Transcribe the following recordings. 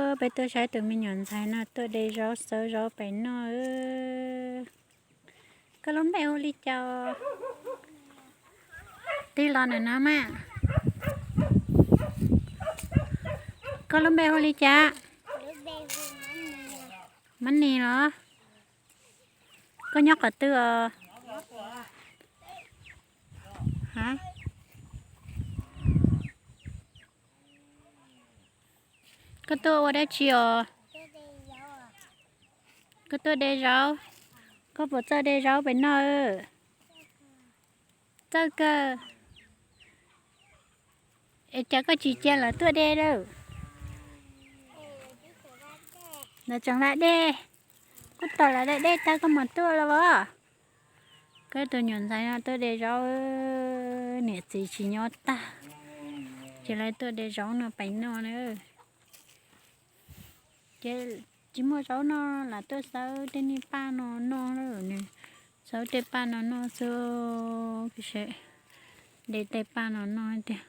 Peb tuaj saib tus me nyuam ntxhais no tuaj de zaub xawb zaub pem noj. Koj lub npe hu li cas? Tig los ntawm no mas. Koj lub npe hu li cas? Mab Nis los? Koj nyob qhov twg os? Koj tuaj ua dab tsi os? Koj tuaj de zaub. Koj puas txawj de zaub pem noj? Txawj kawg. Es cas koj tsis cia lawv tuaj de lawm? Lawv tseem da dej. Kuj tos lawv da dej tag koj mam tuaj los as. Koj tus nyuam ntxhais no tuaj de zaub, niam txiv tsis nyob tag, ces lawv tuaj de zaub no pem noj na. Ces tsis muaj zaub noj lam tuaj xawb tej niag paj no noj lawm. Xawb tej paj no noj xwb, de tej paj no noj tiag.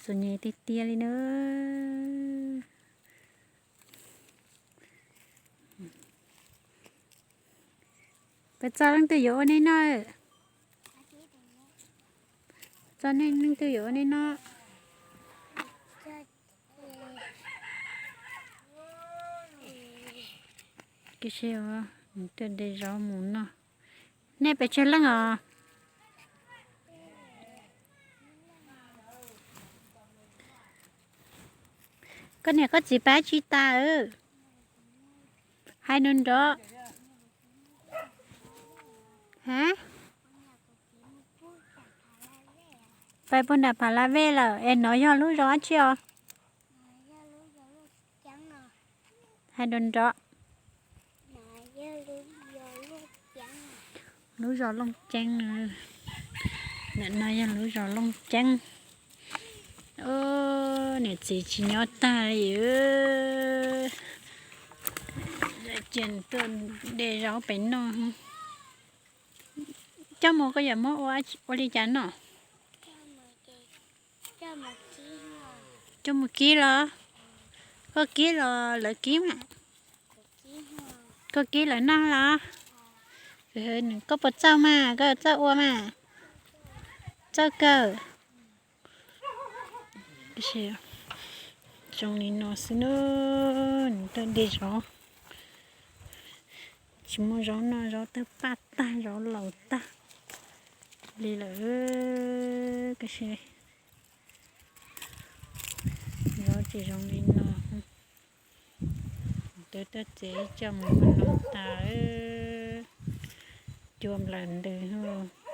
Txom nyem tiag tiag li na. Peb txog leej twg yuav ua nej noj? Txog nej leej twg yuav ua nej noj? Tuaj de zaub mus noj. Nej pes tsawg leej os? Koj niam koj txiv pab tsis tas. Hais nrov nrov. Pais puag nram Phav Las Vej lawm es no yog lub zos dab tsi os? Hais nrov nrov. Lub zos Looj Ceeb no. Ntawm no yog lub zos Looj Ceeb. Niam txiv tsis nyob tag li. Cia tuaj de zaub pem noj. Coj mus koj yuav muab ua li cas noj? Coj mus kib los? Koj kib los lawv kib mas? Koj kib lawv noj los? Koj puas txawj mas, koj txawj ua mas? Txawj kawg. Zoo li no xwb na, nws tuaj de zaub. Tsis muaj zaub noj, zaub tawg paj tag, zaub laus tag li lawm. Zaub tsis zoo li no. Twb tuaj txiav ib co mus ua no tas, cua nplawm ntws.